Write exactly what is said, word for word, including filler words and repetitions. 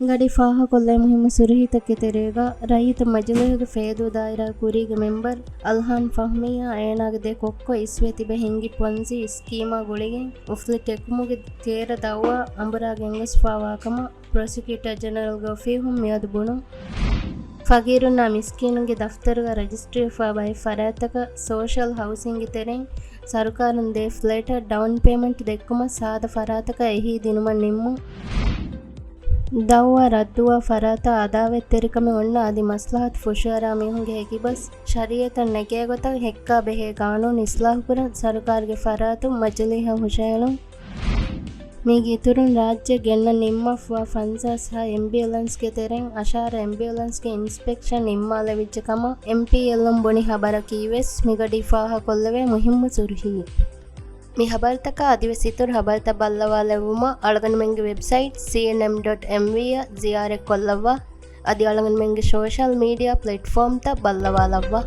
މިގަޑި ފާހަގަކޮށްލޭ މުހިއްމު ސުރުހީތަކެއްގެ ތެރޭގަ، ރައްޔިތު މަޖިލީހުގެ ފޭދޫ ދާއިރާ ކުރީގެ މެމްބަރު އަލްހާން ފަހްމީއާ އޭނާގެ ދެ ކޮއްކޮ އިސްވެ ތިބެ ހިންގި ޕޮންޒީ ސްކީމާ ގުޅިގެން އުފުލި ޓެކުމުގެ ތޭރަ ދައުވާ އަނބުރާ ގެންގޮސްފާވާކަމަށް ޕްރޮސިކިއުޓަރ ޖެނެރަލްގެ އޮފީހުން މިއަދު ބުނުން. ފަގީރުންނާ މިސްކީނުންގެ ދަފްތަރުގަ ރަޖިސްޓްރީވެފާ ބައެއް ފަރާތްތަކަށް ސޯޝަލް ހައުސިންގގެ ތެރެއިން ސަރުކާރުން ދޭ ފްލެޓަށް ޑައުން ޕޭމަންޓް ދެއްކުމަށް ސާދަ ފަރާތަކަށް އެހީ ދިނުމަށް ނިންމުން. ދައުވާ ރައްދުވާ ފަރާތަށް އަދާވަތްތެރިކަމެއް އޮންނަ އަދި މަސްލަހަތު ފުށުއަރާ މީހުންގެ ހެކިބަސް ޝަރީއަތަށް ނެގޭ ގޮތަށް ހެއްކާ ބެހޭ ގާނޫނު އިސްލާހުކުރަން ސަރުކާރުގެ ފަރާތުން މަޖިލީހަށް ހުށަހެޅުން. މީގެ އިތުރުން ރާއްޖެ ގެންނަން ނިންމާފަވާ ފަންސާސް ހަ އެމްބިއުލެންސްގެ ތެރެއިން އަށާރަ އެމްބިއުލެންސްގެ އިންސްޕެކްޝަން ނިންމާލެވިއްޖެ ކަމަށް އެމްޕީއެލުން ބުނި ހަބަރަކީވެސް މިގަޑި ފާހަގަކޮށްލެވޭ މުހިއްމު ސުރުހީ. މި ހަބަރުތަކާ އަދިވެސް އިތުރު ހަބަރުތައް ބައްލަވާލެއްވުމަށް އަޅުގަނޑުމެންގެ ވެބްސައިޓް ސީއެންއެމް ޑޮޓް އެމްވީއަށް ޒިޔާރަތްކޮށްލައްވާ. އަދި އަޅުގަނޑުމެންގެ ސޯޝަލް މީޑިއާ ޕްލެޓްފޯމްތައް ބައްލަވާލައްވާ.